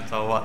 奏樂。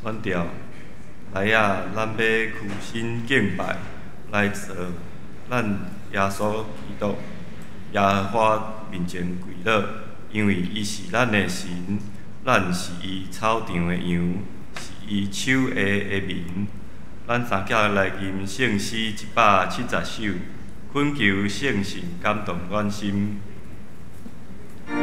选调，來啊！咱欲屈身敬拜，來做咱耶穌基督耶和華面前跪倒，因為伊是咱的神，咱是伊草場的羊，是伊手下的民。咱三起來吟聖詩170首，懇求聖神感動阮心。主。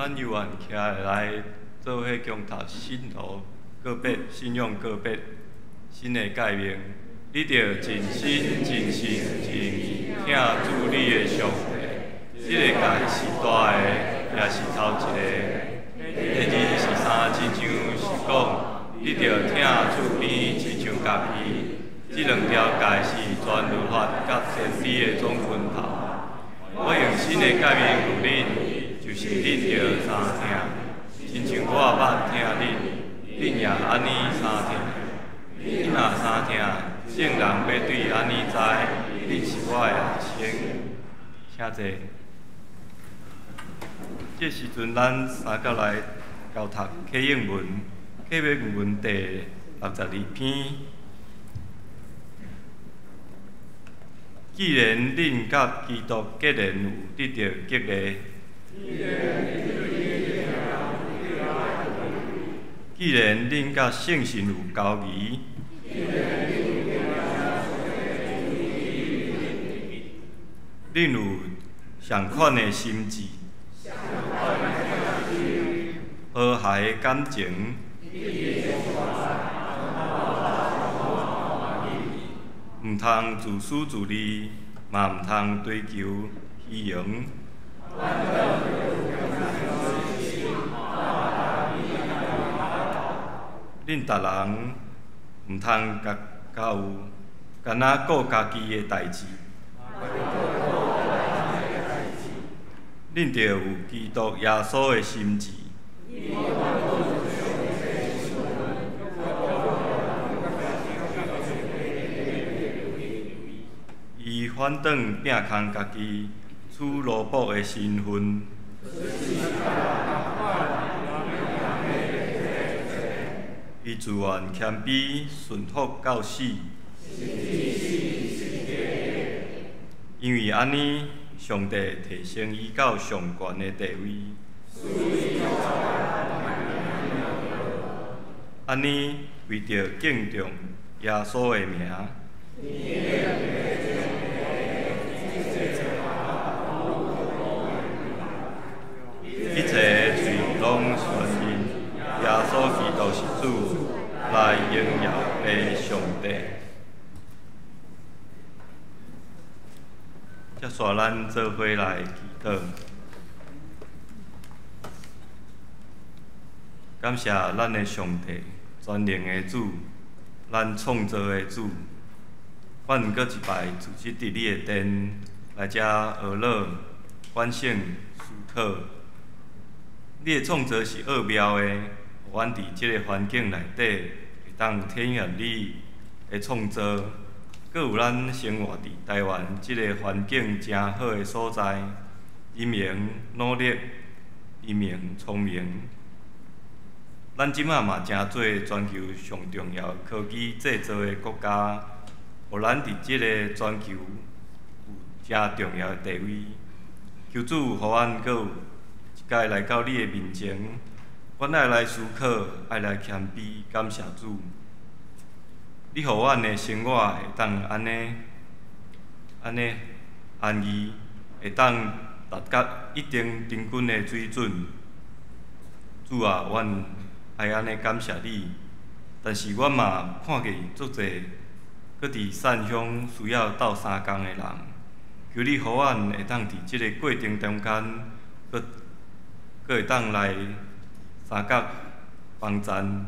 咱猶原徛來做伙共讀信徒告別、信仰告別、新的誡命。你著盡心、盡性、盡意疼主你的上帝。這個誡是大的，也是頭一个。第二是相親像是講，你著疼厝邊親像家己。這兩條誡是全律法佮先知的總拳頭。我用新的誡命予恁，就是恁著相疼，親像我捌疼恁，恁也按呢相疼。恁若相疼，眾人欲對按呢知，恁是我的學生。請坐。這時陣，咱三角來交讀啟應文，啟應文第62篇。既然恁佮基督結連有得著激勵，既然恁佮聖神有交誼，恁有仝款的心志，和諧的感情，毋通自私自利，嘛毋通追求虛榮。恁逐人毋通共有干焦顧家己的代誌。恁著有基督耶穌的心志。伊反轉摒空家己，取奴僕的身份。伊自願謙卑，順服到死。因為按呢，上帝提升伊到上懸的地位。按呢，為著敬重耶穌的名，一切喙攏承認耶穌基督是主，來榮耀父上帝。接續咱做伙來祈禱，感謝咱的上帝，全能的主，咱創造的主，阮閣一擺組織佇你的殿來遮學樂、反省、思考。你的創造是奧妙的，予阮佇這个環境內底會當體驗你的創造。閣有咱生活佇台灣這个環境誠好的所在，人民努力，人民聰明。咱這馬嘛成做全球上重要科技製造的國家，予咱佇這个全球有誠重要的地位。求主予阮閣有一擺來到你的面前，阮愛來思考，愛來謙卑，感謝主。你予阮的生活會當按呢，按呢安逸，會當達到一定平均的水準。主啊，阮愛按呢感謝你。但是阮嘛看見足濟，閣佇散鄉需要鬥相共的人，求你予阮會當佇這个過程中間，閣會當來相佮幫贊。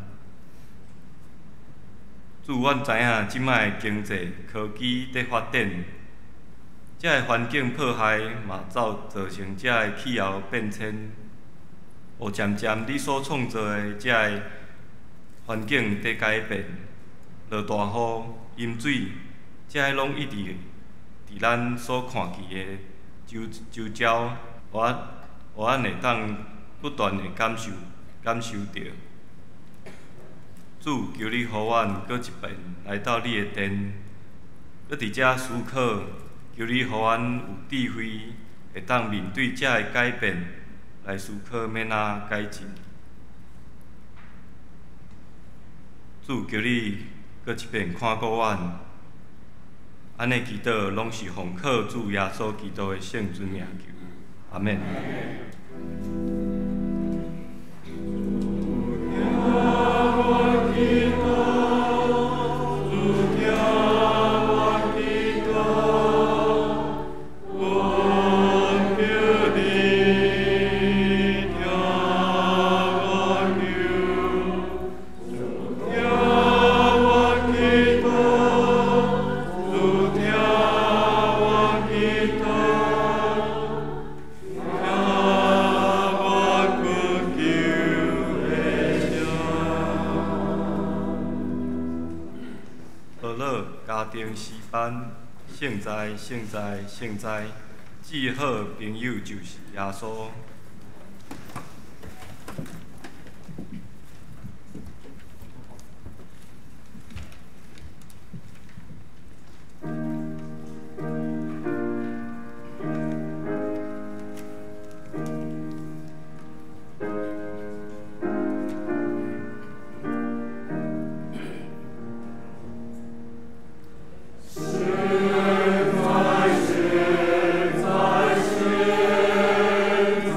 主，阮知影這擺的經濟科技佇發展，這个環境破壞嘛造成這个氣候變遷。予漸漸你所創造的這个環境佇改變，落大雨、淹水，這个攏一直佇咱所看見的周周遭，予咱會當不斷的感受著。主，求你予阮閣一遍來到你的殿，閣佇遮思考，求你予阮有智慧，會當面對這个改變，來思考欲按怎改進。主，求你閣一遍看顧阮，按呢祈禱攏是奉靠主耶穌基督的聖尊名求，阿們。平诗班，聖哉，聖哉，聖哉，至好朋友就是耶穌。聖哉，聖哉，聖哉。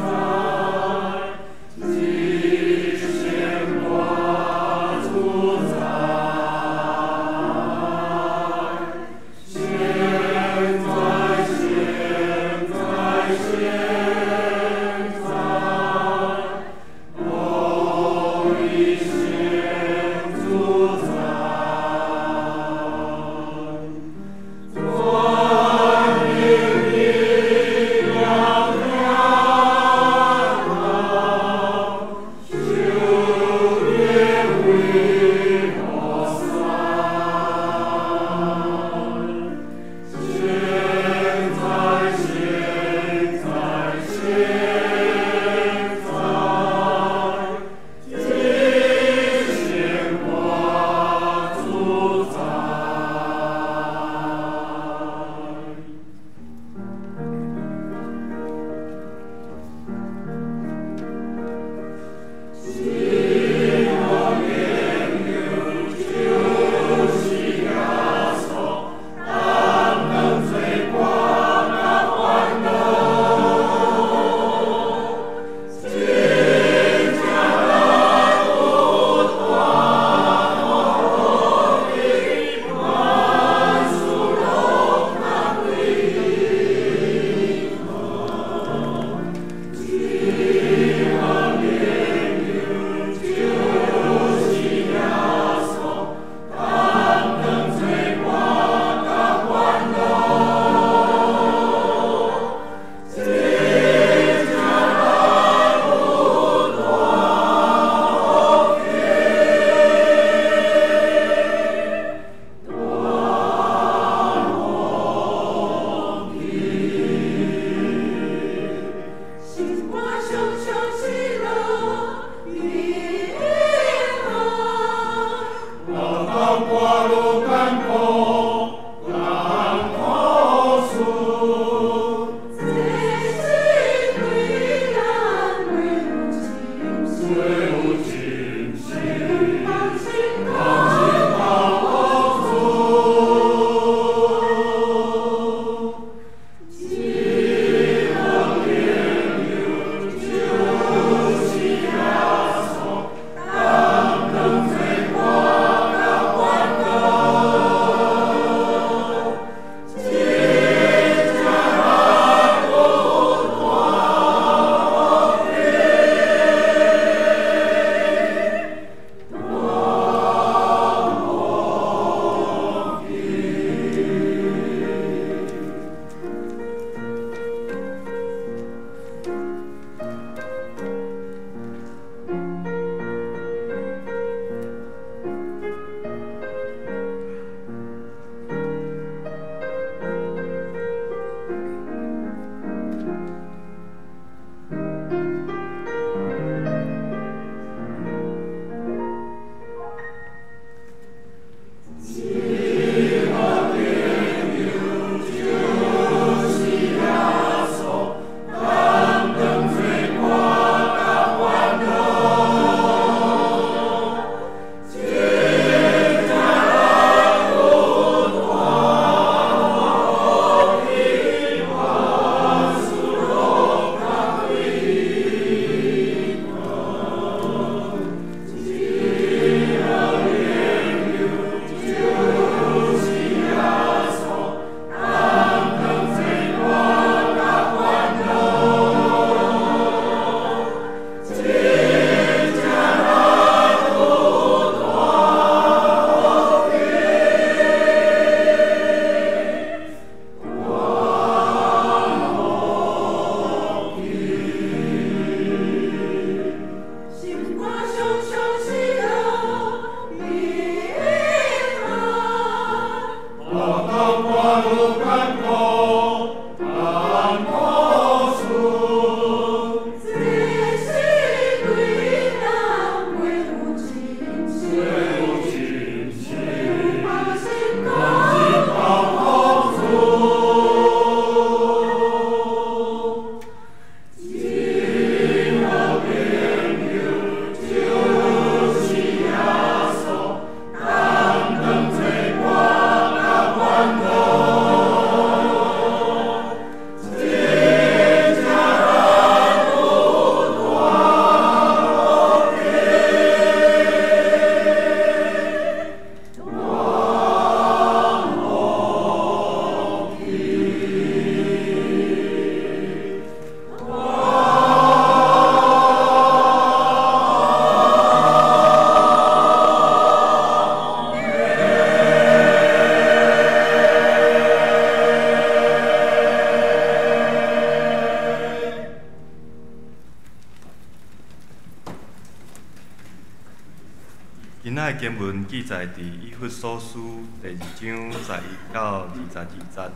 今仔的經文記載佇以弗所書第二章11到22節。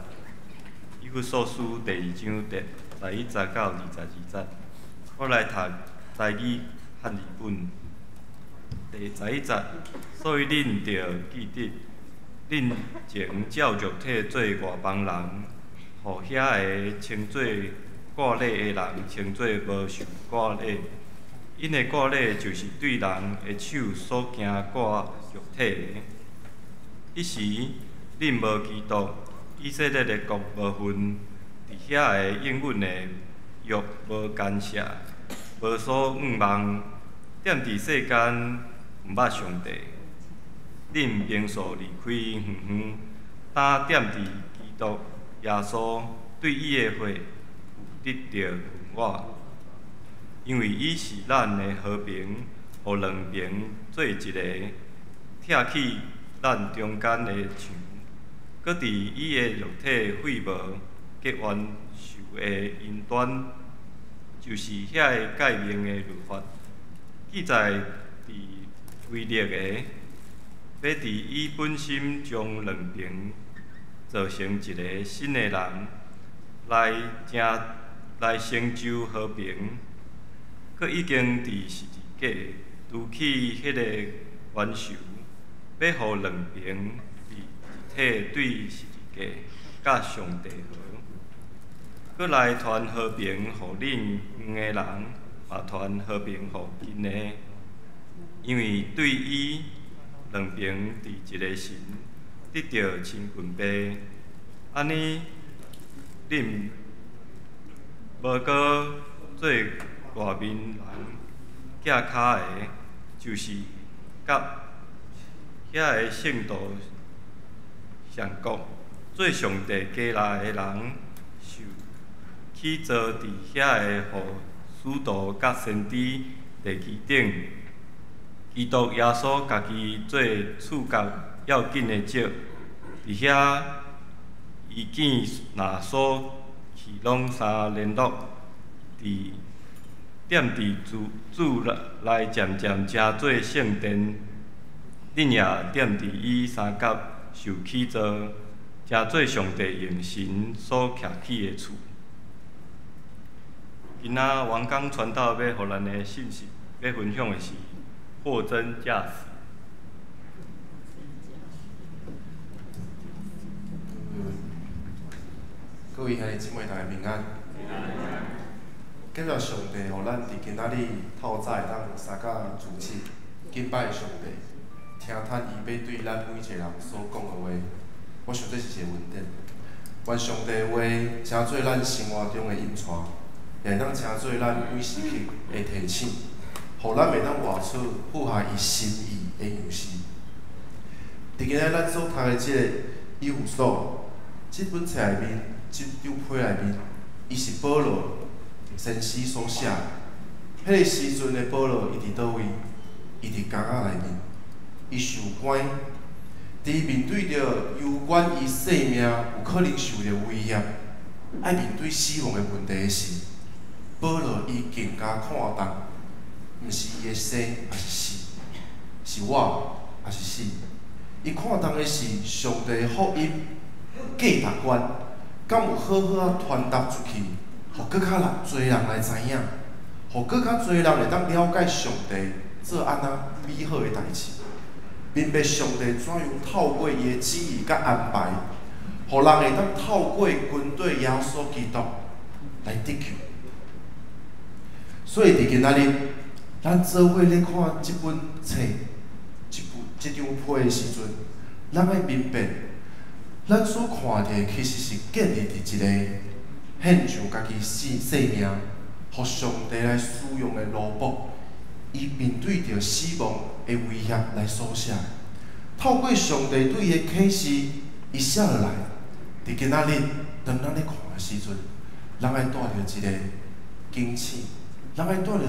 以弗所書第二章第11節到22節，我來讀台語漢字本。第11節，所以恁著記得，恁前照肉體做外邦人，予遐个稱做割禮的人稱做無受割禮。𪜶的割禮就是對人的手所行割肉體的。彼時恁無基督，以色列的國無份，佇遐个應允的約無干涉，無所向望，踮佇世間毋捌上帝。恁平素離開遠遠，擔踮佇基督耶穌對伊的血有得著份我，因為伊是咱的和平，予兩邊做一个，拆去咱中間的牆，閣佇伊的肉體廢無結冤仇的爭端，就是遐个誡命的律法，記載佇規律的，欲佇伊本身將兩邊造成一个新的人，來成就和平，閣已經佇十字架除去彼個冤仇，欲予兩邊佇一體對十字架佮上帝和，閣來傳和平予恁遠的人，嘛傳和平予近的，因為對伊兩邊佇一个神得著親近父，按呢，恁無閣做外面人寄跤的，就是佮遐个聖徒相國，做上帝家內的人，受起造佇遐个予使徒佮先知地基頂，基督耶穌家己做厝角要緊的石，佇遐伊建若所起攏相聯絡，佇踮佇主內漸漸成做聖殿，恁也踮佇伊相佮受起造，成做上帝用神所徛起的厝。今仔王剛傳道欲予咱的信息，欲分享的是貨真價實。各位兄弟姊妹，大家平安。感謝上帝，予咱佇今仔日透早會當相佮聚集敬拜上帝，聽趁伊欲對咱每一个人所講的話。我想這是一個恩典。願上帝的話成做咱生活中的引帶，也會當成做咱每時刻的提醒，予咱會當活出符合伊心意的樣式。佇今仔咱所讀的這个以弗所這本冊內面，這張批內面，伊是保羅先師所寫。彼个時陣的保羅，伊佇佗位？伊佇監獄內面，伊受關，佇面對著攸關伊性命有可能受著威脅，愛面對死亡的問題時，保羅伊更加看重，毋是伊的生抑是死，是活抑是死。伊看重的是上帝的福音價值觀，敢有好好仔傳達出去，予閣較濟人來知影，予閣較濟人會當了解上帝做按怎美好的代誌，明白上帝怎樣透過伊的旨意佮安排，予人會當透過跟綴耶穌基督來得救。所以佇今仔日，咱做伙咧看這本冊、這張批的時陣，咱愛明白，咱所看著的其實是建立佇一個獻上家己性命，予上帝來使用的奴僕，伊面對著死亡的威脅來所寫。透過上帝對伊的啟示，伊寫落來。佇今仔日，當咱咧看的時陣，咱愛帶著一個警醒，咱愛帶著一個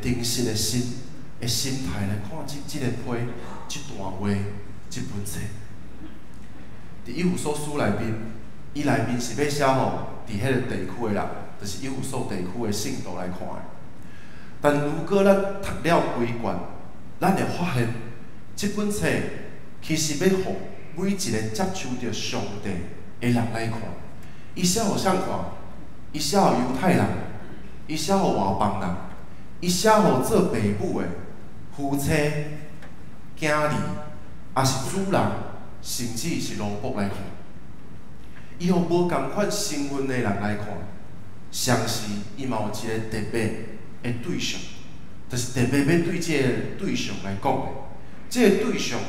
誠實的心的心態來看這個批、這段話、這本冊。佇以弗所書內面，伊內面是欲寫予佇彼个地區的人，就是以弗所地區的聖徒來看的。但如果咱讀了規卷，咱會發現，這本冊其實欲予每一個接受著上帝的人來看。伊寫予啥人看？伊寫予猶太人，伊寫予外邦人，伊寫予做爸母的夫妻、囝兒，抑是主人，甚至是奴僕來看。伊予無仝款身份的人來看，同時伊嘛有一个特別的對象，就是特別欲對這个對象來講的。這个對象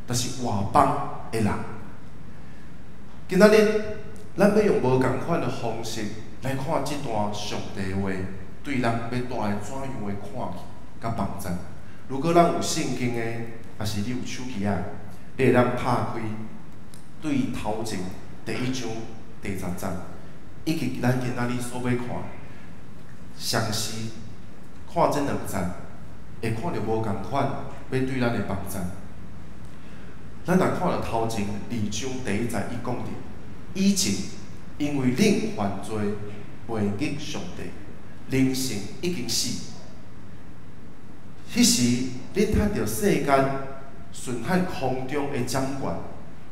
就是外邦的人。今仔日，咱欲用無仝款的方式來看這段上帝話，對咱欲帶來怎樣的看見佮幫助。如果咱有聖經的，抑是你有手機仔，你會當拍開對頭前第一章第十節，以及咱今仔日所欲看，詳細看這兩節，會看著無仝款欲對咱的幫助。咱若看著頭前二章第一節，伊講著以前因為恁犯罪背逆上帝，靈性已經死。彼時恁趁著世間巡按空中的掌權，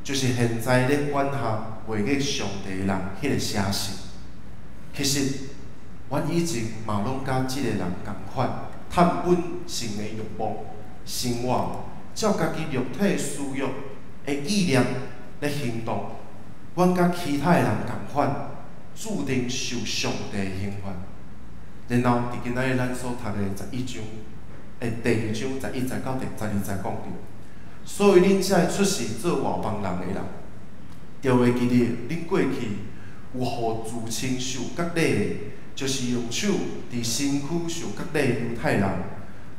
就是現在咧管轄背逆上帝的人彼个邪神。其實，阮以前嘛攏佮這个人仝款，趁本性的欲望生活，照家己肉體私欲的意念咧行動。阮佮其他的人仝款，注定受上帝的刑罰。然後，佇今仔日咱所讀的十一章，第二章十一節到第十二節講著，所以恁這个出世做外邦人的人，著會記得恁過去有予自稱受割禮的，就是用手佇身軀受割禮的猶太人，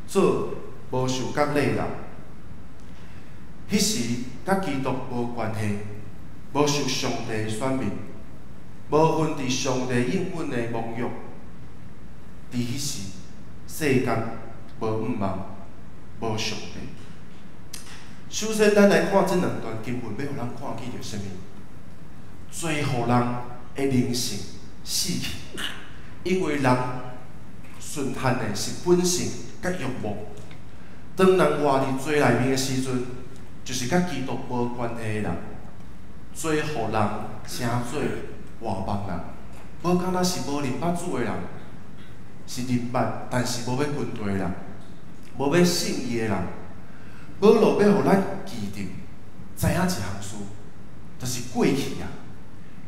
做無受割禮的人。彼時佮基督無關係，無受上帝選民，無份佇上帝應允的盟約。佇彼時，世間無向望，無上帝。首先，咱來看這兩段經文，欲予咱看見著啥物？罪予人的靈性死去，因為人順行的是本性佮欲望。當人活佇罪內面的時陣，就是佮基督無關係的人。罪予人成做外邦人，無敢若是無認捌主的人，是認捌，但是無欲跟隨的人，無欲信伊的人。保羅欲予咱記得，知影一項事，就是過去啊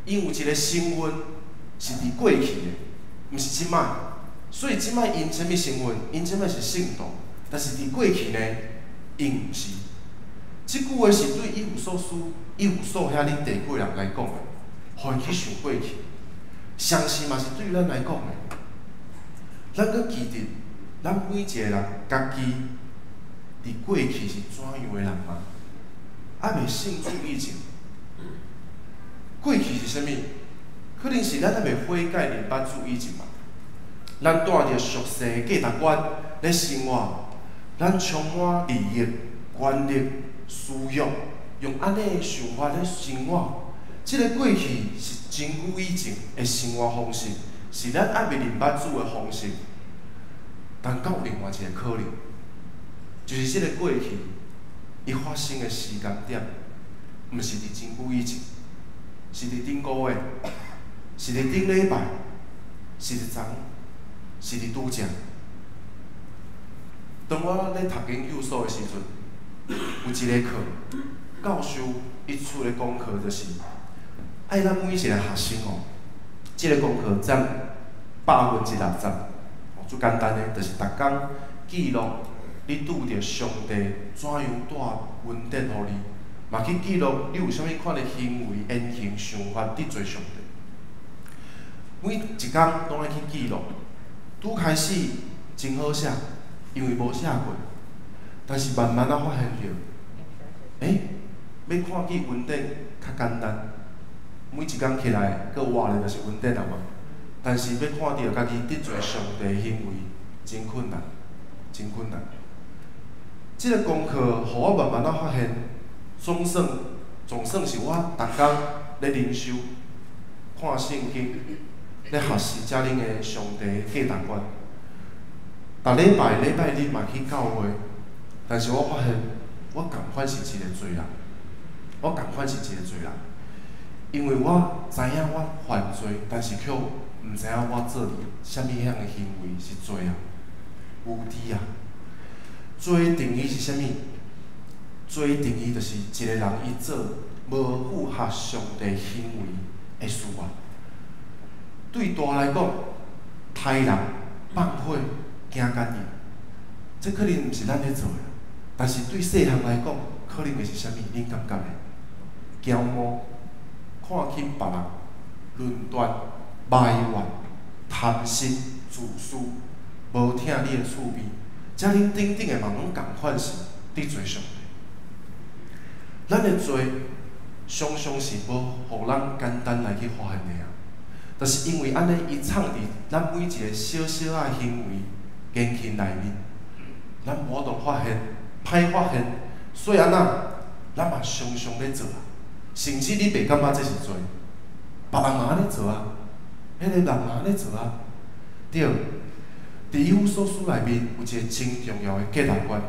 ，𪜶有一个身份是佇過去的，毋是這擺。所以這擺𪜶啥物身份？𪜶這擺是聖徒，但是佇過去呢，𪜶毋是。這句話是對以弗所書、以弗所遐恁地區的人來講的，予𪜶去想過去。相信嘛是對咱來講的。咱閣記得，咱每一個人家己佇過去是怎樣的人嗎？猶未信主以前，過去是啥物？可能是咱猶未悔改、認捌主以前嘛。咱帶著俗世的價值觀咧生活，咱充滿利益、權力、私欲，用按呢的想法咧生活。這个過去是真久以前的生活方式，是咱猶未認捌主的方式。但閣有另外一个可能，就是這个過去，伊發生的時間點，毋是佇真久以前，是佇頂個月，是佇頂禮拜，是佇昨，是佇拄才。當我咧讀研究所的時陣，有一个課，教授伊出的功課就是，愛咱每一個學生哦，這个功課佔60%，哦，足簡單的，就是逐工記錄你拄著上帝怎樣帶恩典予你，嘛去記錄你有啥物款的行為、言行、想法得罪上帝。每一工攏愛去記錄。拄開始真好寫，因為無寫過。但是慢慢仔發現著，欸，欲看見恩典較簡單。每一工起來，閣活咧就是恩典啊嘛。但是欲看著家己得罪上帝的行為，真困難，真困難。這个功課，予我慢慢仔發現，總算是我逐工咧靈修、看聖經、咧學習遮爾的上帝價值觀。逐禮拜禮拜日嘛去教會，但是我發現，我仝款是一个罪人，我仝款是一個罪人，因為我知影我犯罪，但是卻毋知影我做啥物樣的行為是罪啊，無知啊。罪定義是啥物？罪定義就是一個人伊做無符合上帝行為的事啊。對大來講，殺人、放火、行姦淫，這可能毋是咱咧做的，但是對細漢來講，可能會是啥物？恁感覺咧？驕傲、看輕別人、論斷、埋怨、貪心、自私、無疼你的厝邊，這恁等等的嘛，攏仝款是得罪上帝。咱的罪常常是無予咱簡單來去發現的啊。就是因為按呢，伊藏佇咱每一個小小仔行為言行內面，咱無法度發現，歹發現，所以按怎，咱嘛常常咧做啊。甚至你袂感覺這是罪，別人嘛按呢做啊，彼個人嘛按呢做啊，對。佇以弗所書內面有一個真重要的價值觀，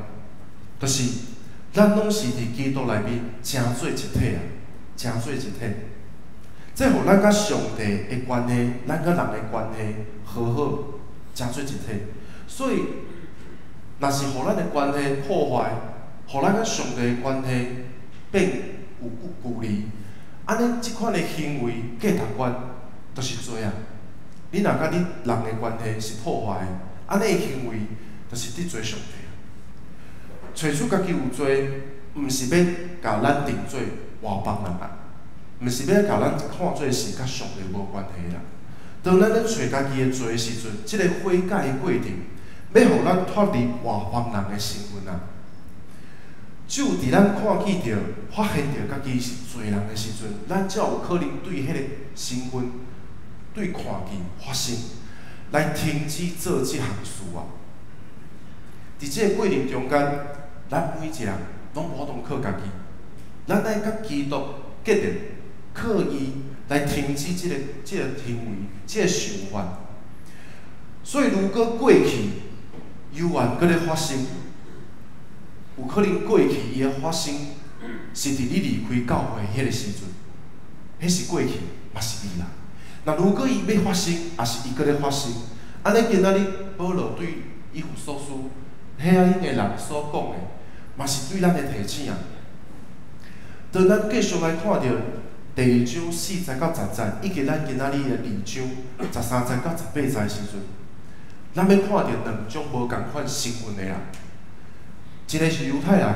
就是咱攏是佇基督內面成做一體啊，成做一體。這予咱佮上帝的關係，咱佮人的關係和好，成做一體。所以，若是予咱的關係破壞，予咱佮上帝的關係變有距離，按呢這款的行為價值觀，就是罪啊！你若佮你人的關係是破壞的，按呢的行為就是得罪上帝。揣出家己有罪，毋是欲共咱定罪外邦人啊，毋是欲共咱看做是佮上帝無關係啦。當咱咧揣家己的罪的時陣，這個悔改的過程，欲予咱脫離外邦人的身份啊。只有佇咱看見著、發現著家己是罪人的時陣，咱才有可能對彼個身份、對看見發生，來停止做這項事啊。佇這個過程中間，咱每一個人攏無法度靠家己，咱愛佮基督結連，靠伊來停止這個行為、這個想法。所以，如果過去猶原閣咧發生，有可能過去伊的發生是佇你離開教會彼個時陣，彼是過去，嘛是未來。若如果伊欲發生，抑是伊閣咧發生，按呢今仔日保羅對以弗所書遐彼个人所講的，嘛是對咱的提醒啊。當咱繼續來看著第二章四節到十節，以及咱今仔日的二章13節到18節的時陣，咱欲看著兩種無仝款身份的人，一個是猶太人，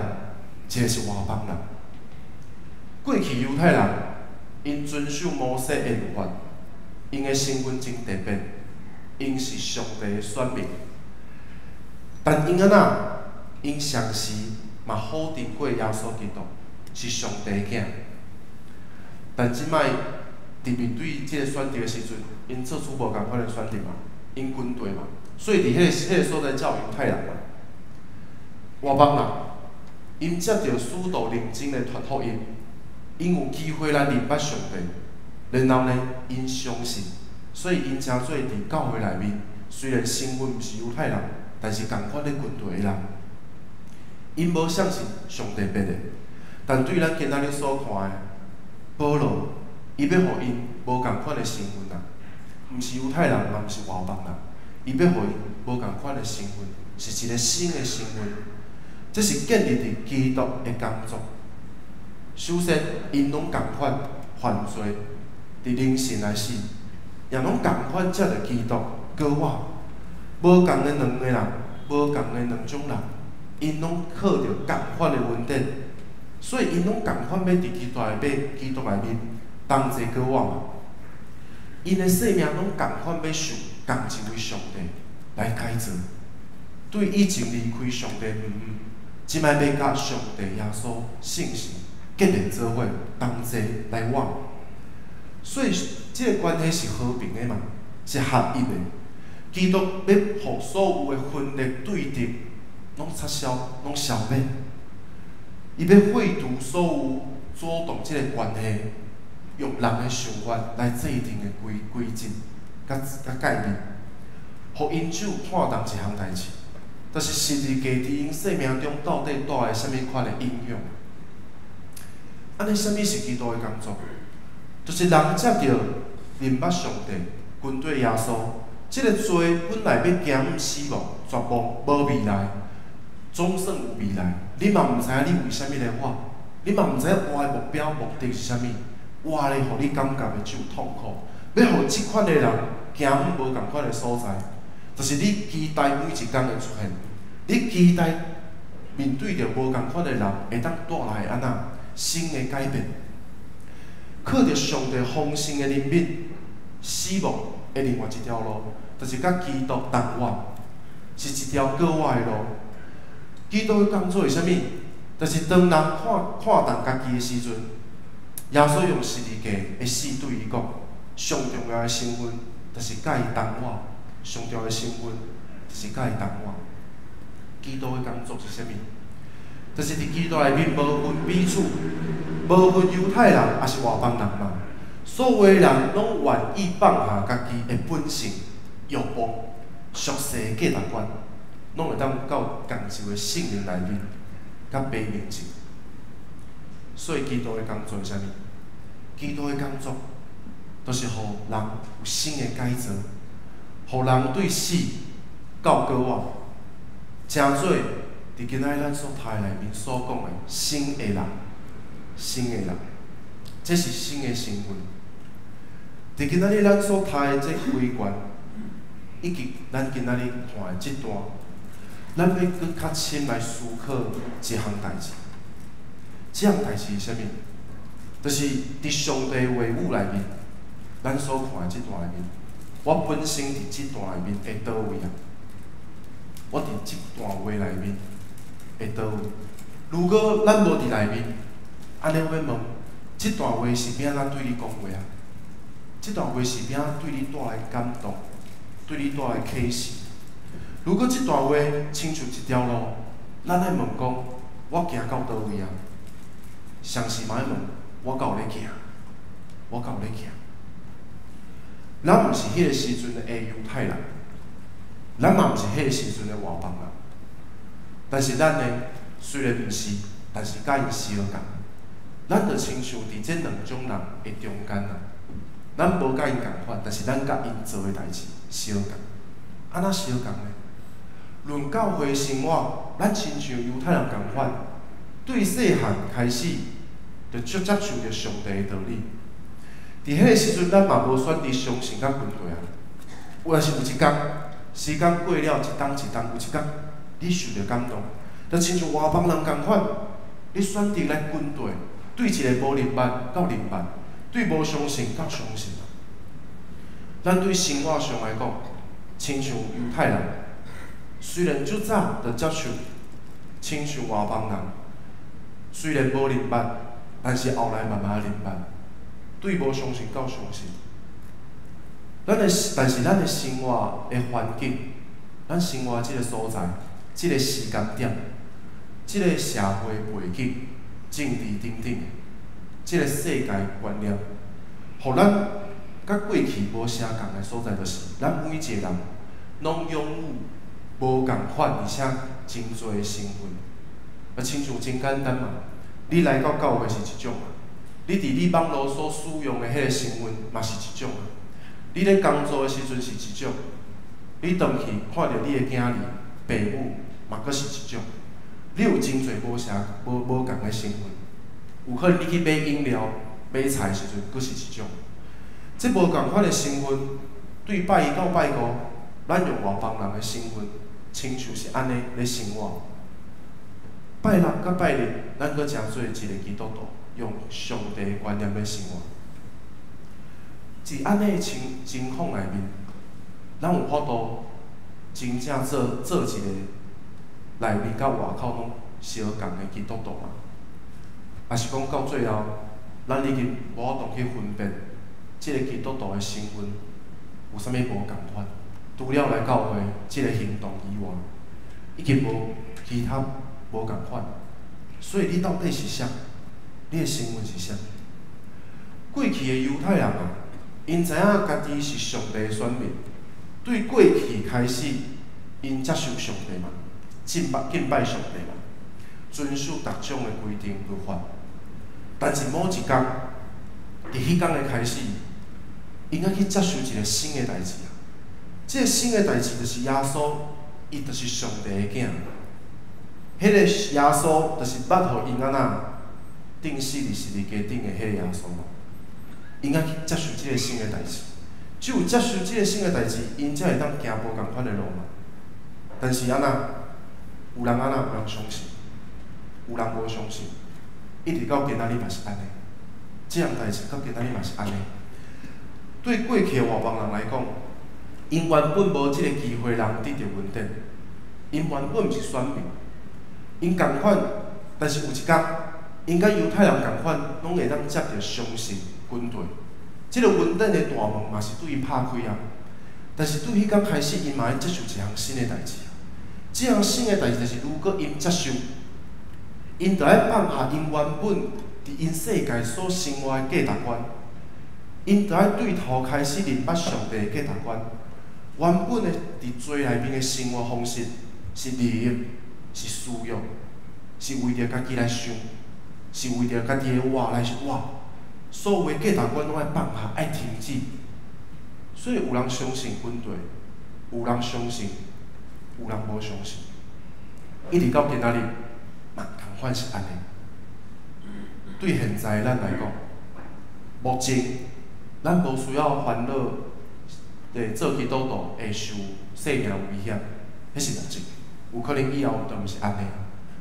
一個是外邦人。過去猶太人，𪜶遵守摩西的律法，𪜶的身份真特別，𪜶是上帝的選民。但𪜶按怎？𪜶同時嘛否定過耶穌基督是上帝的囝。但這擺佇面對這個選擇的時陣，𪜶做出無仝款的選擇嘛，𪜶軍隊嘛，所以佇彼個所在才有猶太人嘛。外邦人，𪜶接著使徒認證的傳福音，𪜶有機會來認捌上帝，然後呢，𪜶相信，所以𪜶成做佇教會內面，雖然身份毋是猶太人，但是仝款咧軍隊的人，𪜶無相信上帝別的，但對咱今仔日所看的，保羅，伊欲予𪜶無仝款的身份啊，毋是猶太人，嘛毋是外邦人，伊欲予𪜶無仝款的身份，是一個新的身份，這是建立佇基督的工作。首先，𪜶攏仝款犯罪，佇靈性來死，也攏仝款接著基督膏抹。無仝的兩個人，無仝的兩種人，𪜶攏靠著仝款的恩典，所以𪜶攏仝款欲佇基督內面同齊膏抹嘛。𪜶的生命攏仝款欲受仝一位上帝來改造，對以前離開上帝遠遠，這擺欲佮上帝耶穌聖神結連做伙，同齊來往。所以這個關係是和平的嘛，是合一的。基督欲予所有的分裂對立，攏撤銷，攏消滅。伊欲廢除所有阻擋這個關係，用人的想法來制定的規則，佮界面，予𪜶只有看重一項代誌，但是十字架佇𪜶生命中到底帶來啥物款的影響？按呢，啥物是基督的工作？就是人藉著認捌上帝、跟綴耶穌，這个罪本來欲行向死亡、絕望、無未來，總算有未來。你嘛毋知影你為啥物來活，你嘛毋知影活的目標、目的是啥物，活咧予你感覺會足痛苦。欲予這款的人行向無仝款的所在，就是你期待每一工的出現，你期待面對著無仝款的人，會當帶來按怎新的改變。靠著上帝豐盛的憐憫，死亡的另外一條路，就是佮基督同活，是一條閣活的路。基督的工作是啥物？就是當人看看重家己的時陣，耶穌用十字架的死對伊講：上重要的身份，就是佮伊同活；上重要的身份，就是佮伊同活。基督的工作是啥物？就是佇基督內面無分彼此，無分猶太人抑是外邦人嘛。所有的人攏願意放下家己的本性、欲望、俗世的價值觀，攏會當到仝一個聖靈內面，佮白明淨。所以基督的工作是啥物？基督的工作，就是予人有新的改造，予人對死到閣活，成做佇今仔日咱所讀的內面所講的新的人，新的人，這是新的身份。佇今仔日咱所讀的這幾段，以及咱今仔日看的這段，咱欲閣較深來思考一項代誌。這項代誌是啥物？就是佇上帝話語內面，咱所看的這段內面，我本身佇這段內面會佗位啊？我佇這段話內面會佗位？如果咱無佇內面，按呢我欲問，這段話是欲按怎對你講話啊？這段話是欲按怎對你帶來感動，對你帶來啟示？如果這段話親像一條路，咱愛問講，我行到佗位啊？同時嘛愛問，我敢有咧行？我敢有咧行？咱毋是彼个時陣的猶太人，咱嘛毋是彼个時陣的外邦人。但是咱呢，雖然毋是，但是佮𪜶相仝。咱就親像佇這兩種人的中間啊。咱無佮𪜶仝款，但是咱佮𪜶做的代誌相仝。按怎相仝呢？論教會生活，咱親像猶太人仝款，對細漢開始就接受著上帝的道理。佇彼个時陣，咱嘛無選擇相信佮跟隨啊。有但是有一工，時間過了一冬一冬，有一工，你受著感動，就親像外邦人仝款，你選擇來跟隨，對一个無認捌到認捌，對無相信到相信。咱對生活上來講，親像猶太人，雖然足早就接受，親像外邦人，雖然無認捌，但是後來慢慢認捌，對無相信到相信。但是咱的生活的環境，咱生活這个所在，這个時間點，這个社會背景、政治等等，這个世界觀念，予咱佮過去無相仝的所在，就是咱每一个人攏擁有無仝款，而且真濟的身份。啊，親像真簡單嘛，你來到教會是一種啊，你佇你網路所使用的彼个身份嘛是一種啊，你咧工作的時陣是一種，你轉去看著你的囝兒、爸母嘛閣是一種。你有真濟無啥無無仝的身份，有可能你去買飲料、買菜的時陣，閣是一種。這無仝款的身份，對拜一到拜五，咱用外邦人的身份，親像是按呢咧生活。拜六佮拜日，咱閣成做一個基督徒，用上帝的觀念咧生活。佇按呢的情況內面，咱有法度真正做做一個內面佮外口攏相仝的基督徒嗎？抑是講到最後，咱已經無法度去分辨這個基督徒的身份有啥物無仝款？除了來教會這個行動以外，已經無其他無仝款。所以你到底是啥？你的身份是啥？過去的猶太人啊，𪜶知影家己是上帝的選民，對過去開始，𪜶接受上帝嘛。敬拜敬拜上帝嘛，遵守逐種的規定律法。但是某一工，佇彼工的開始，𪜶愛去接受一个新的代誌啊！這个新的代誌就是耶穌，伊就是上帝的囝。彼個耶穌就是捌予𪜶按怎釘死佇十字架頂的彼個耶穌嘛。𪜶愛去接受這个新的代誌，只有接受這个新的代誌，𪜶才會當行無仝款的路嘛。但是按怎？有人按怎？有人相信，有人無相信，一直到今仔日嘛是按呢。這項代誌到今仔日嘛是按呢。對過去的外邦人來講，𪜶原本無這个機會通得著恩典，𪜶原本毋是選民，𪜶仝款，但是有一工，𪜶佮猶太人仝款，攏會當接著相信軍隊。這个恩典的大門嘛是對𪜶拍開啊。但是對彼工開始，𪜶嘛愛接受一項新的代誌啊。這項新的代誌就是，如果𪜶接受，𪜶就愛放下𪜶原本佇𪜶世界所生活的價值觀，𪜶就愛對頭開始認捌上帝的價值觀。原本的佇罪內面的生活方式是利益，是私欲，是為著家己來想，是為著家己的活來活。所有的價值觀攏愛放下，愛停止。所以有人相信軍隊，有人相信，有人無相信。一直到今仔日，嘛仝款是按呢。對現在咱來講，目前咱無需要煩惱，對做基督徒會受性命威脅，彼是目前。有可能以後就毋是按呢，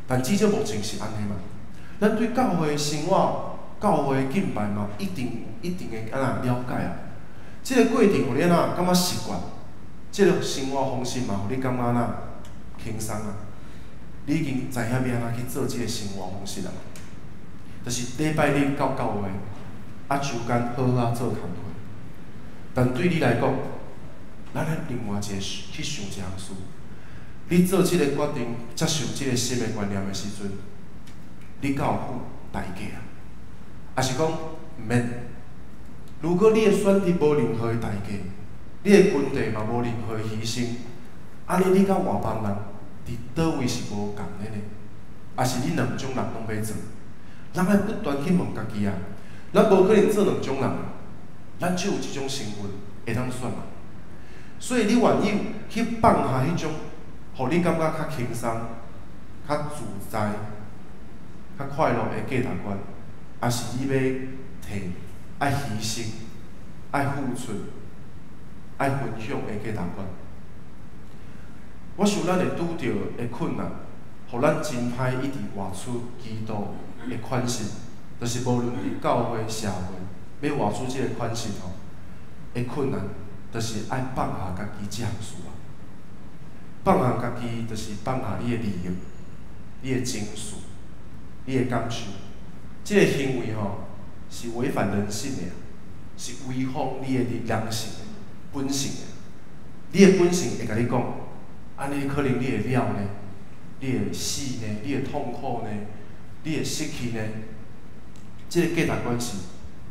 但至少目前是按呢嘛。咱對教會的生活、教會的敬拜嘛，一定有一定的按怎了解啊。這个過程予你按怎感覺習慣，這个生活方式嘛，予你感覺按怎輕鬆啊。你已經知影欲按怎去做這个生活方式啊嘛。就是禮拜日到教會，啊，週間好好做工課。但對你來講，咱愛另外一个去想一項事。你做這个決定，接受這个新的觀念的時陣，你敢有付代價啊？抑是講毋免？如果你的選擇無任何的代價，你的軍隊嘛無任何的犧牲，按呢你佮外邦人佇佗位是無仝的呢？抑是你兩種人攏欲做？咱愛不斷去問家己啊！咱無可能做兩種人，咱只有一種身份會當選嘛。所以你願意去放下彼種，予你感覺較輕鬆、較自在、較快樂的價值觀，抑是你欲提愛犧牲、愛付出、愛分享的價值觀？我想咱會拄著的困難，予咱真歹一直活出基督的款式，就是無論佇教會、社會，欲活出這个款式吼，的困難，就是愛放下家己這項事啊。放下家己，就是放下你的利益、你的情緒、你的感受。這个行為吼，是違反人性的，是違反你的人性的本性的。你的本性會共你講，按呢可能你會了呢，你會死呢，你會痛苦呢，你會失去呢。這个價值觀是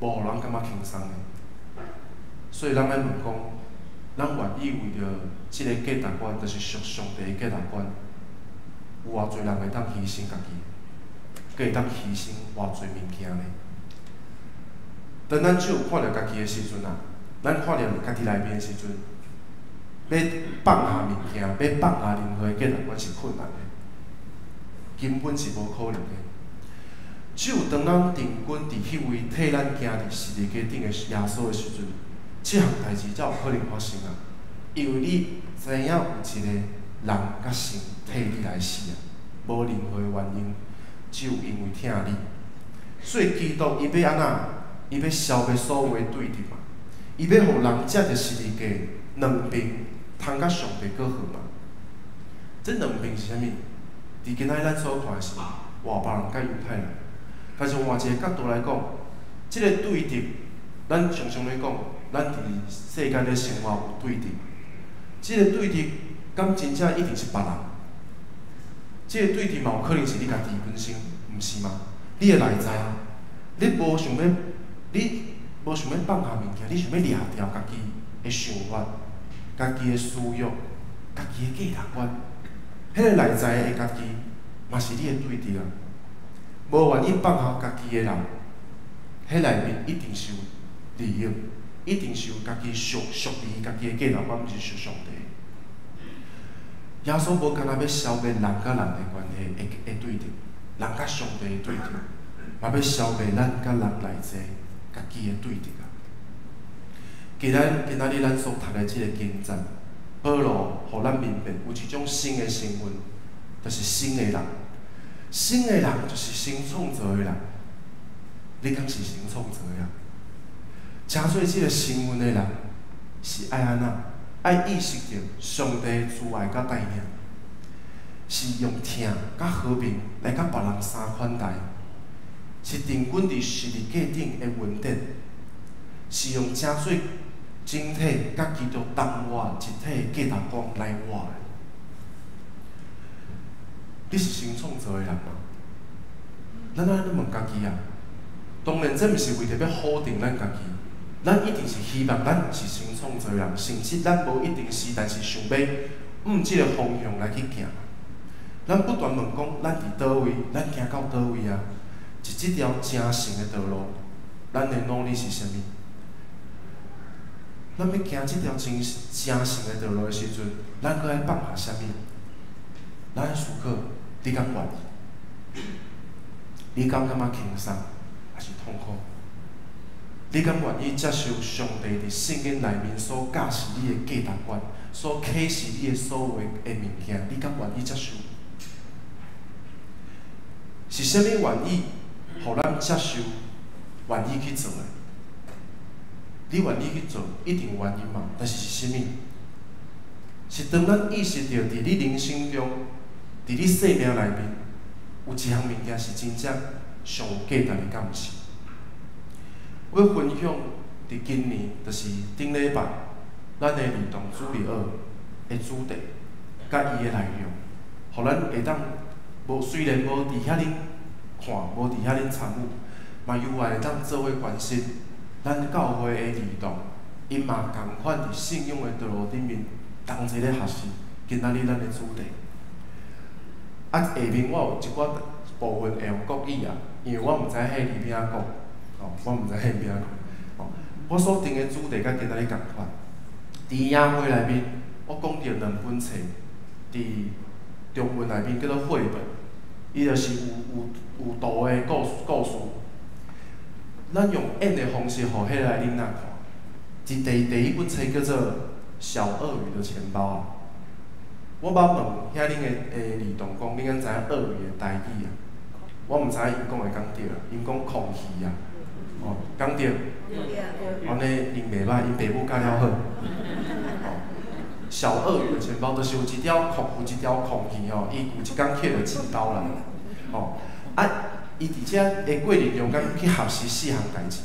無予人感覺輕鬆的。所以咱愛問講，咱願意為著這个價值觀，就是屬上帝的價值觀，有偌濟人會當犧牲家己，閣會當犧牲偌濟物件呢？當咱只有看著家己的時陣啊，咱看著家己內面的時陣，欲放下物件，欲放下任何的價值觀是困難的，根本是無可能的。只有當咱定睛佇彼位替咱行佇十字架頂的耶穌的時陣，這項代誌才有可能發生啊！因為你知影有一個人佮神替你來死啊，無任何的原因，只有因為疼你。所以基督伊欲按怎？伊欲消滅所有的對立嘛？伊欲予人藉著十字架兩邊通佮上帝閣和嘛？這兩邊是啥物？佇今仔日咱所看的是外邦人佮猶太人，但是換一個角度來講，這个對立，咱常常咧講，咱佇世間咧生活有對立，這个對立敢真正一定是別人？這个對立嘛有可能是你家己本身，毋是嗎？你的內在啊，你無想欲放下物件，你想欲掠牢家己的想法、家己的私欲、家己的價值觀，彼彼个內在的家己，嘛是你的對敵啊！無願意放下家己的人，彼內面一定是有利益，一定是有家己屬屬於家己的價值觀，毋是屬上帝。耶穌無干焦欲消滅人佮人的關係的對立，人佮上帝的對立，嘛欲消滅咱佮人內在家己的對立啊！今仔今仔日咱所讀的這個經節，保羅予咱明白有一種新的身份，就是新的人。新的人就是新創造的人。你敢是新創造的人？成做這個身份的人是愛按怎？愛意識著上帝慈愛佮帶領，是用疼佮和平來佮別人相款待，是定根佇十字架頂的恩典，是用成做整體佮基督同活一體的價值觀來活的。你是新創造的人嗎？咱按呢問家己啊。當然，這毋是為著欲否定咱家己，咱一定是希望咱是新創造的人，甚至咱無一定是，但是想欲向這个方向來去行。咱不斷問講，咱佇佗位，咱行到佗位啊？佇這條成聖的道路，咱的努力是啥物？咱欲行這條真成聖的道路的時陣，咱閣愛放下啥物？咱愛思考，你敢願意？你敢感覺輕鬆，抑是痛苦？你敢願意接受上帝佇聖經內面所教示你的價值觀，所啟示你的所有的物件？你敢願意接受？是啥物原因，予咱接受，願意去做的？你願意去做，一定有原因嘛？但是是啥物？是當咱意識著佇你人生中，佇你生命內面，有一項物件是真正上有價值的，敢毋是？我欲分享佇今年，就是頂禮拜，咱的兒童主日學的主題，佮伊的內容，予咱會當無雖然無佇遐恁看，無佇遐恁參與，嘛猶原會當做伙關心咱教會的兒童，𪜶嘛仝款佇信仰的道路頂面同齊咧學習。今仔日咱的主題，啊，下面我有一寡部分會用國語啊，因為我毋知彼字欲按怎講，哦，我毋知彼字欲按怎講，哦，我所定的主題佮今仔日仝款。佇耶會內面，我講著兩本冊，佇中文內面叫做繪本，伊就是有有有圖的故事故事。咱用演的方式，予彼个囡仔看。佇第一本冊叫做《小鱷魚的錢包》啊。我捌問遐恁的兒童講，恁敢知影鱷魚的台語啊？我毋知影𪜶講會敢對啊，𪜶講空魚啊，哦，敢對？按呢𪜶袂䆀，𪜶爸母教了好。哦，小鱷魚的錢包，就是有一條空魚吼，伊有一工抾著錢包啦，哦，啊，伊佇遮的過程中間去學習四項代誌。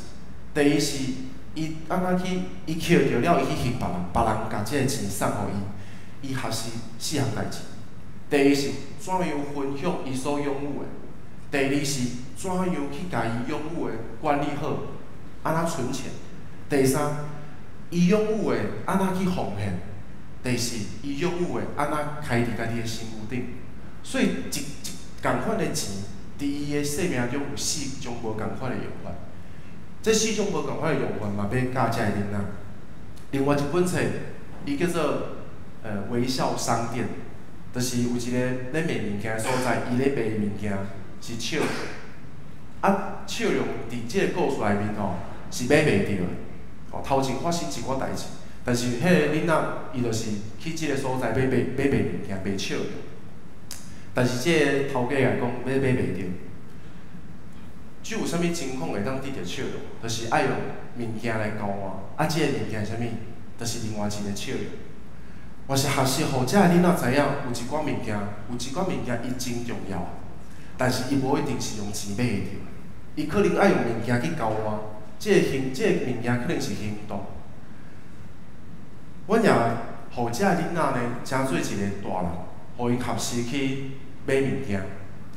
第一是，伊按怎去，伊抾著了，伊去還別人，別人共這个錢送予伊，伊學習四項代誌。第一是怎樣分享伊所擁有的；第二是怎樣去共伊擁有的管理好，按怎存錢；第三，伊擁有的按怎去奉獻；第四，伊擁有的按怎開佇家己的身軀頂。所以一一仝款的錢，佇伊的生命中有四種無仝款的用法。這四種無仝款的用法嘛，欲教這个囡仔。另外一本冊，伊叫做微笑商店，就是有一个咧賣物件的所在，伊咧賣物件是笑容。啊，笑容佇這个故事內面吼是買袂著的。哦，頭前發生一寡代誌，但是彼个囡仔伊就是去這个所在欲買欲賣物件，賣笑容。但是這个頭家來講，欲買袂著。只有啥物情況會當得著笑容？就是愛用物件來交換。啊，這個物件是啥物？就是另外一個笑容。嘛是學習，予這个囡仔知影，有一寡物件，有一寡物件伊真重要，但是伊無一定是用錢買會著的。伊可能愛用物件去交換，這个行，這个物件可能是行動。阮也予這个囡仔呢，成做一个大人，予𪜶學習去買物件。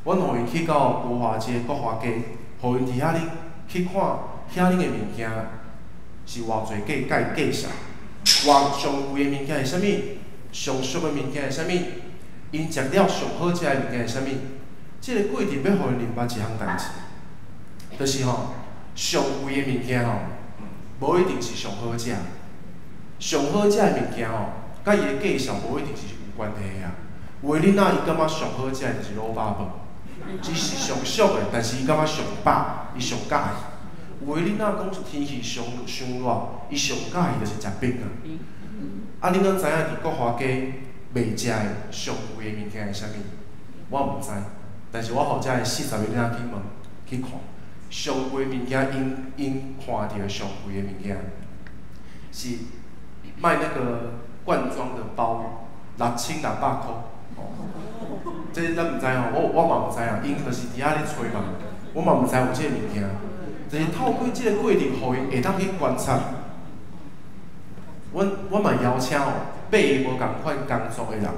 阮予𪜶去到國華街、國華街，予𪜶佇遐哩去看遐哩的物件是偌濟價價價數，偌上貴的物件是啥物，上俗的物件是啥物。𪜶食了上好食的物件是啥物？這个過程欲予𪜶明白一項代誌，就是吼，上貴的物件吼，無一定是上好食。上好食的物件吼，佮伊的價數無一定是有關係的啊。有的囡仔伊感覺上好食的就是滷肉飯，只是上俗的，但是伊感覺上飽，伊上佮意。有的囡仔講天氣上傷熱，伊上佮意就是食冰啊。啊，恁敢知影佇國華街賣食的上貴的物件是啥物？我毋知，但是我予遮的40個囡仔去問去看，上貴的物件，𪜶看著上貴的物件是賣那個罐裝的鮑魚，6600箍。這咱毋知吼，我嘛毋知啊，𪜶就是佇遐咧揣嘛，我嘛毋知有這个物件。就是透過這個過程，予𪜶會當去觀察。阮嘛邀請吼，爬無仝款工作的人，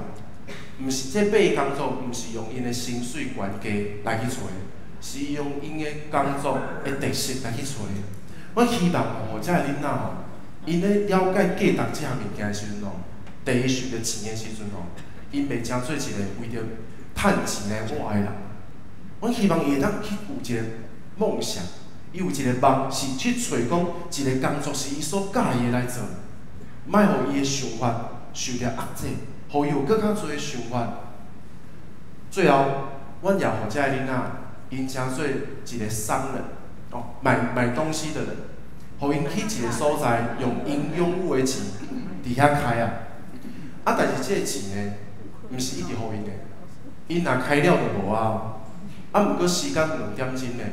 毋是這爬工作，毋是用𪜶的薪水懸低來去揣，是用𪜶的工作的特色來去揣。阮希望吼，這个囡仔吼，𪜶咧了解價值這項物件的時陣吼，第一受著錢的時陣吼，𪜶袂成做一個為著趁錢來活的人。阮希望伊會當去有一個夢想，伊有一個夢，是去揣講一個工作是伊所佮意的來做，莫予伊的想法受著壓制，予伊有閣較濟的想法。最後，阮也予這個囡仔，𪜶成做一個商人，哦，買東西的人，予𪜶去一個所在，用𪜶擁有的錢佇遐開啊。啊，但是這個錢呢，毋是一直予𪜶的，𪜶若開了就無啊。啊，毋過時間2點鐘呢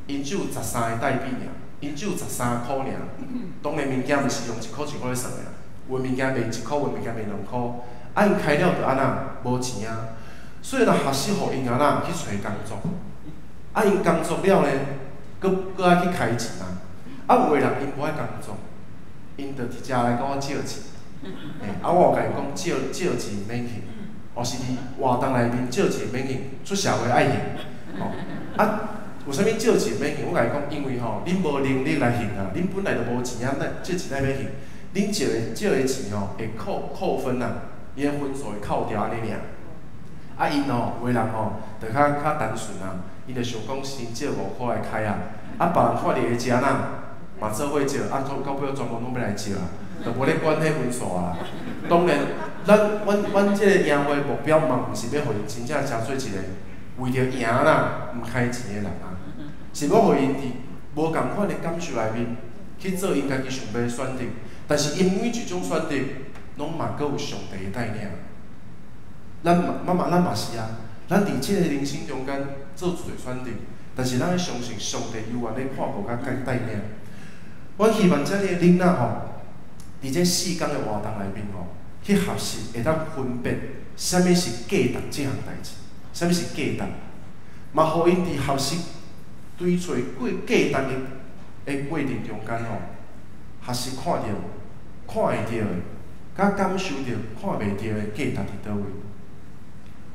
，𪜶只有13個代幣爾，𪜶只有13箍爾。當然物件毋是用一箍一箍咧算的啦，有的物件賣一箍，有的物件賣2箍。啊，𪜶開了就按怎無錢啊？所以若學習予𪜶按怎去揣工作，啊，𪜶工作了呢，閣愛去開錢啊。啊，有的人𪜶無愛工作，𪜶就直接來共我借錢。欸，啊，我有共𪜶講借錢毋免還，哦，是佇活動內面借錢免還，出社會愛還。吼，啊，有啥物借錢免還？我共伊講，因為吼，恁無能力來還啊，恁本來就無錢啊，咱借錢來欲還？恁借的錢吼，會扣分啊，伊的分數會扣掉按呢爾。啊，𪜶吼，有的人吼，就較單純啊，伊就想講先借5箍來開啊，啊，別人看佇會食哪，嘛做伙借，啊，到尾全部攏欲來借啊，就無咧管彼分數啊。當然，咱這個營會目標嘛，毋是欲予𪜶真正成做一個為著贏啦，毋開錢的人啊，是欲予𪜶佇無仝款的感受內面去做𪜶家己想欲的選擇，但是𪜶每一種選擇，攏嘛閣有上帝的帶領。咱嘛，咱嘛，咱嘛是啊，咱佇這個人生中間做一個選擇，但是咱愛相信上帝猶原咧看顧佮帶領。阮希望遮爾的囡仔吼，佇這4工的活動內面吼，去學習會當分辨啥物是價值這項代誌，啥物是價值，嘛予𪜶佇學習追揣過價值的過程中間吼，學習看著、看會著的，佮感受著看袂著的價值佇佗位。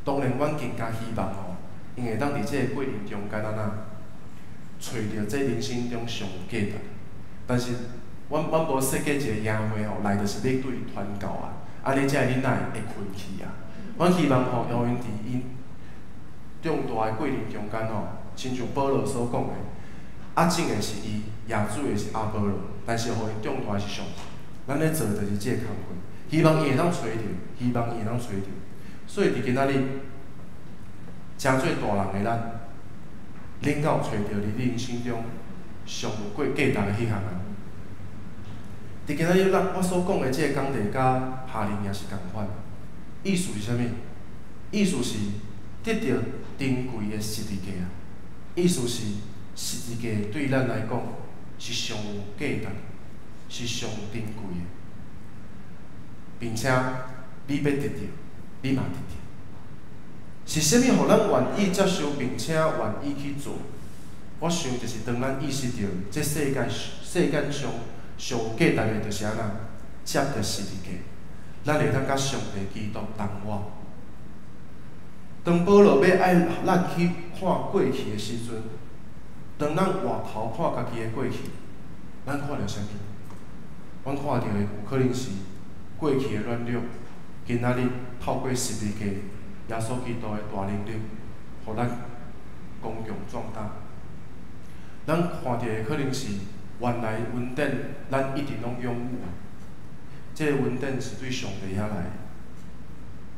當然，阮更加希望吼，𪜶會當佇這個過程中間按怎，揣著這人生中上有價值。但是，阮無設計一個營會吼，來就是欲對傳教啊，按呢遮的囡仔會困去啊。阮希望吼，予𪜶佇𪜶長大的過程中間吼，親像保羅所講的，啊種的是伊，攑水的是亞波羅，但是予𪜶長大的是上帝。咱咧做就是這個工課，希望伊會當揣著，希望伊會當揣著。所以佇今仔日，成做大人的咱，恁敢有揣著佇你人生中上有過價值的彼項啊？佇今仔日，咱我所講的這個講題，佮夏令營是仝款。意思是啥物？意思是得著珍貴的十字架啊！意思是十字架對咱來講是上有價值、是上珍貴的，並且你欲得著，你嘛得著。是啥物予咱願意接受，並且願意去做？我想就是當咱意識著這世間上上有價值的，就是按怎接著十字架，咱會當佮上帝基督同活。當保羅欲愛咱去看過去的時陣，當咱回頭看家己的過去，咱看著啥物？阮看著的有可能是過去的軟弱，今仔日透過十字架耶穌基督的大能力，予咱剛強壯膽。咱看著的可能是原來恩典，咱一直攏擁有。這个恩典是對上帝遐來的，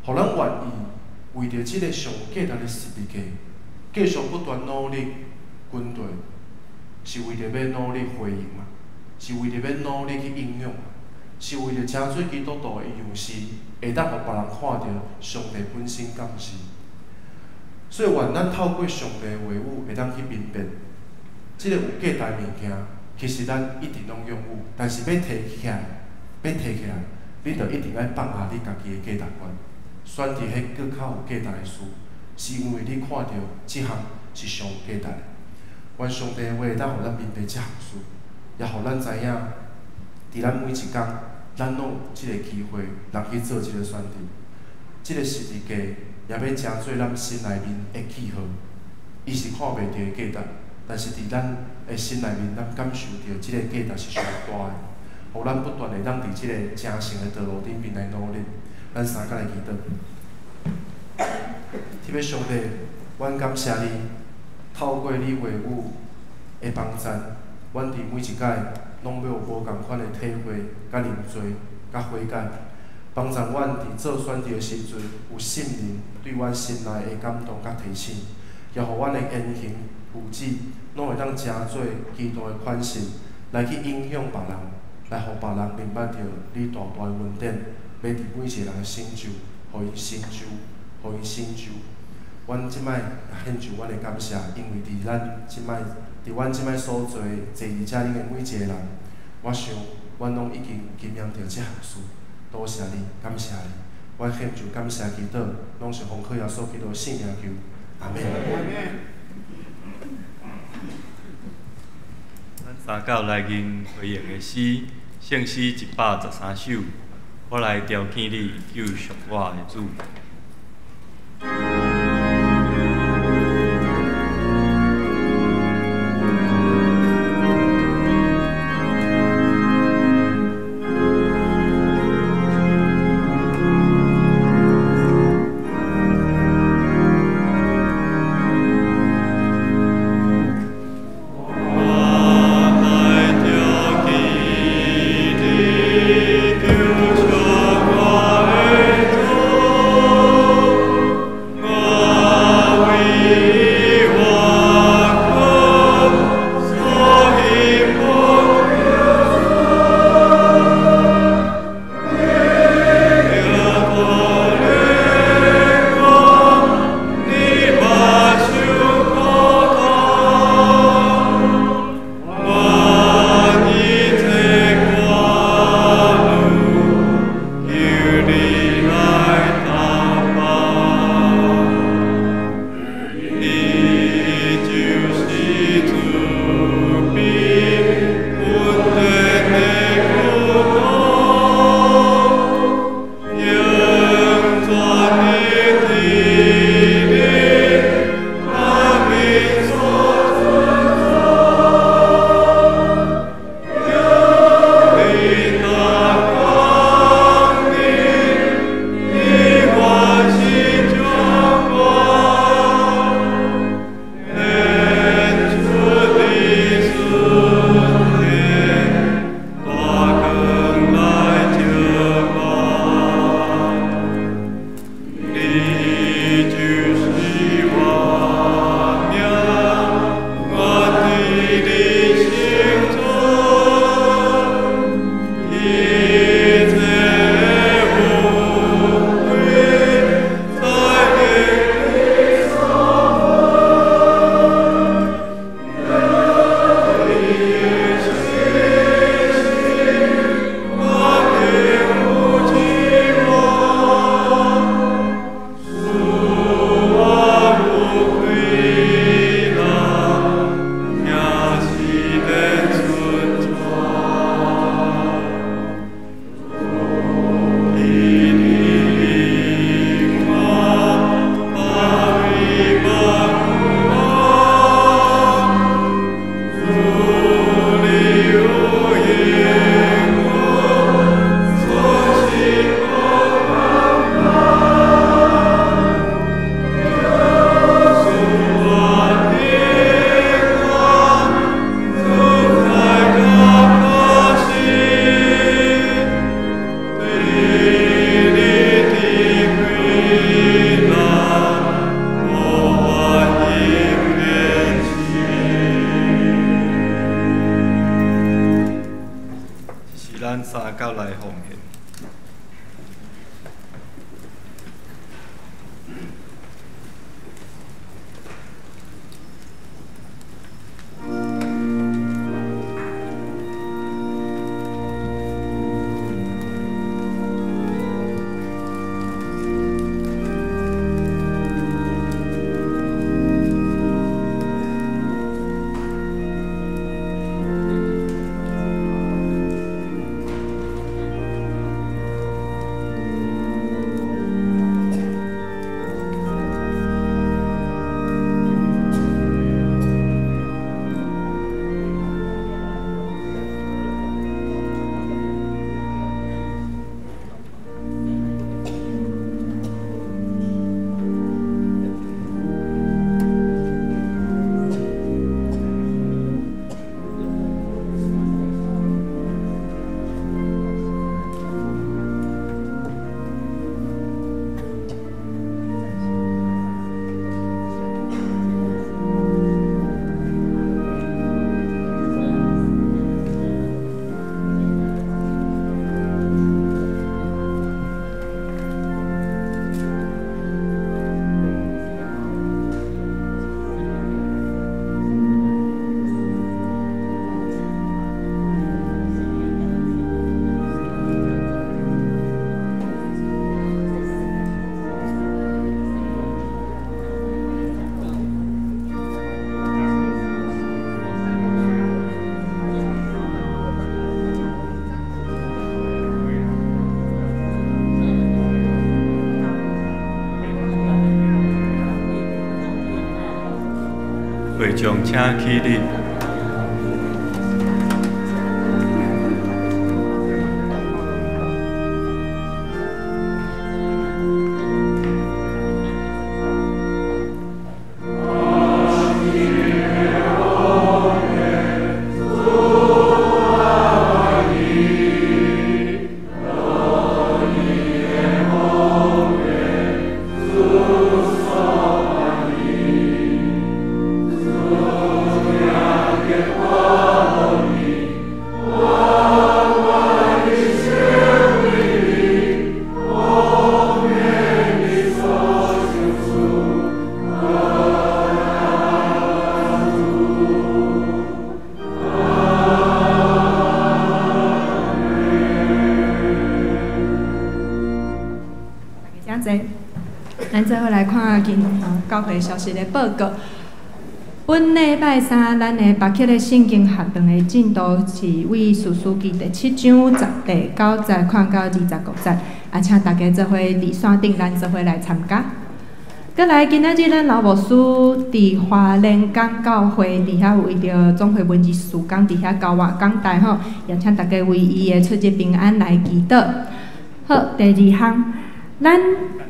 予咱願意為著這个上價值的十字架，繼續不斷努力跟隨，是為著欲努力回應嘛？是為著欲努力去應用嘛？是為著成做基督徒的樣式，會當予別人看著上帝本身敢是。所以，願咱透過上帝的話語，會當去明辨，這个有價值的物件，其實咱一直攏擁有，但是欲提起來，欲提起來，你著一定愛放下你家己的價值觀，選擇彼閣較有價值的事，是因為你看著這項是上有價值的。願上帝的話會當予咱明白這項事，也予咱知影，佇咱每一工，咱攏有這个機會，通去做這个選擇。這个十字架也欲成做咱心內面的記號，伊是看袂著的價值，但是佇咱的心內面，咱感受著這个價值是上大的，予咱不斷會當佇這个成聖的道路頂面來努力。咱三工來祈禱。天父上帝，阮感謝你，透過你話語的幫贊，阮佇每一擺攏欲有無仝款的體會、佮認罪、佮悔改，幫贊阮佇做選擇的時陣，有聖靈對阮心內的感動佮提醒，也予阮的言行舉止攏會當成做基督的款式，來去影響別人，來予別人明白著你大大的恩典，欲佇每一个人的成就，予𪜶成就，予𪜶成就。阮這擺獻上阮的感謝，因為佇咱這擺，佇阮這擺所坐坐佇遮頂的每一個人，我想阮攏已經經驗著這項事。多謝你，感謝你，阮獻上感謝祈禱，攏是奉靠耶穌基督聖名求，阿們。咱三教來吟回應的詩，聖詩113首，我來朝見你，救贖我的主。我來朝見你，救贖我的主。會眾請起立。咱做伙來看今教會消息的報告。本禮拜三，咱的北區的聖經學堂的進度是為士師記第七章十第九節看到25節，啊，請大家做伙佇線頂，咱做伙來參加。閣來，今仔日咱老牧師佇花蓮港教會佇遐為著總會文字事工佇遐交換講台吼，也請大家為伊的出入平安來祈禱。好，第二項，咱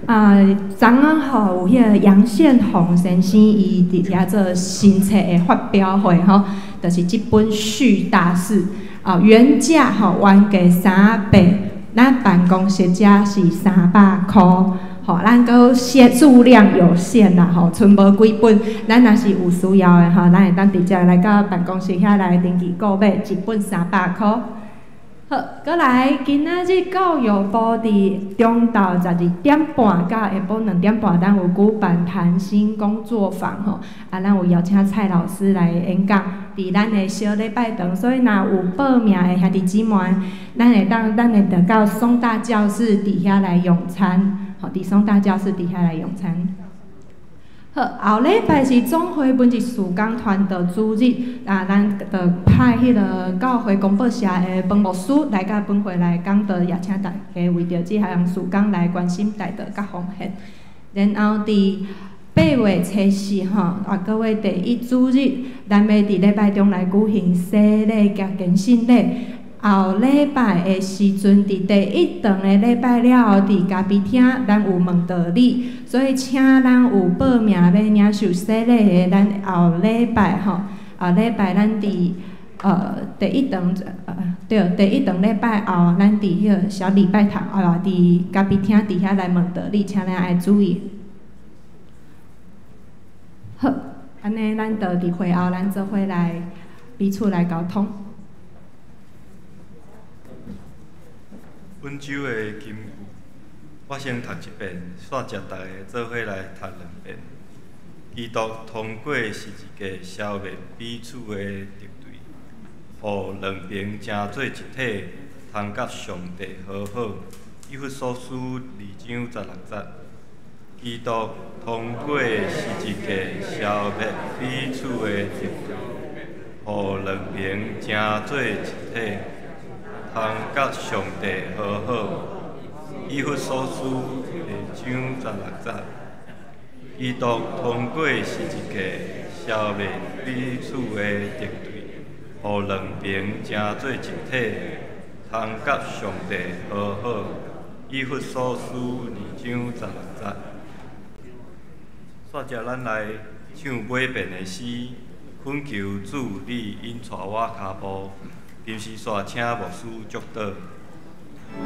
啊，昨昏吼有彼个楊憲宏先生，伊佇遐做新冊的發表會吼，就是這本《敘大事》啊，原價吼原價300，咱辦公室遮是300箍，吼，咱閣限數量有限啦，吼，賰無幾本，咱若是有需要的吼，咱會當直接來到辦公室遐來登記購買，一本300箍。好，閣來，今仔日教育部佇中晝12點半到下晡2點半，咱有舉辦談心工作坊吼，啊，咱有邀請蔡老師來演講，佇咱的小禮拜堂，所以若有報名的兄弟姊妹，咱會當，咱會得到松大教室佇遐來用餐，吼，佇松大教室佇遐來用餐。好，後禮拜是總會文字事工傳道主日，啊，咱就派彼个教會公報社的彭牧師來佮本會來講道，也請大家為著這項事工來關心代禱佮奉獻。然後佇8月初4吼，啊，閣月第一主日，咱欲佇禮拜中來舉行洗禮佮堅信禮。後禮拜的時陣，佇第一堂的禮拜了後，佇咖啡廳，咱有問道理，所以請咱有報名欲領受洗禮的，咱後禮拜吼，後禮拜咱佇第一堂對，第一堂禮拜後，咱佇彼个小禮拜堂，啊，佇咖啡廳佇遐來問道理，請咱愛注意。好，按呢，咱就佇會後，咱做伙來彼此來溝通。本週的金句，我先讀一遍，煞接逐家做伙來讀兩遍。基督通過十字架消滅彼此的敵對，予兩邊成做一體，通佮上帝和好。以弗所書2章16節。基督通過十字架消滅彼此的敵對，予兩邊成做一體，通佮上帝和好。以弗所書2章16節。基督通過十字架消滅彼此的敵對，予兩邊成做一體，通佮上帝和好。以弗所書2章16節。煞接咱來唱尾遍的詩，懇求主你引帶我跤步。臨時煞請牧師祝禱。我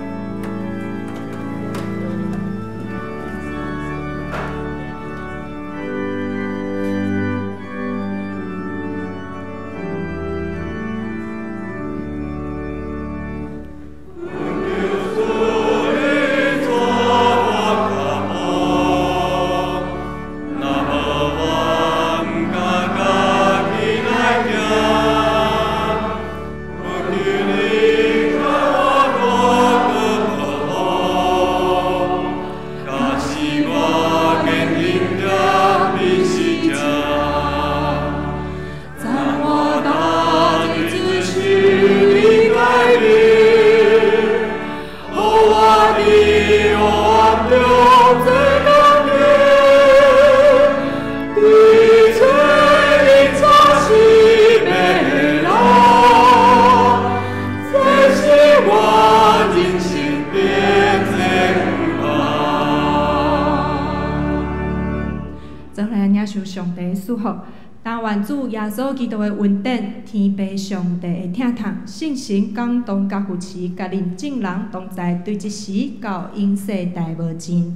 做伙來領受上帝的祝福。但願主耶穌基督的恩典、天父上帝的疼痛、聖神感動佮扶持，佮恁眾人同在，對這時到永世代無盡。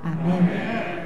阿們。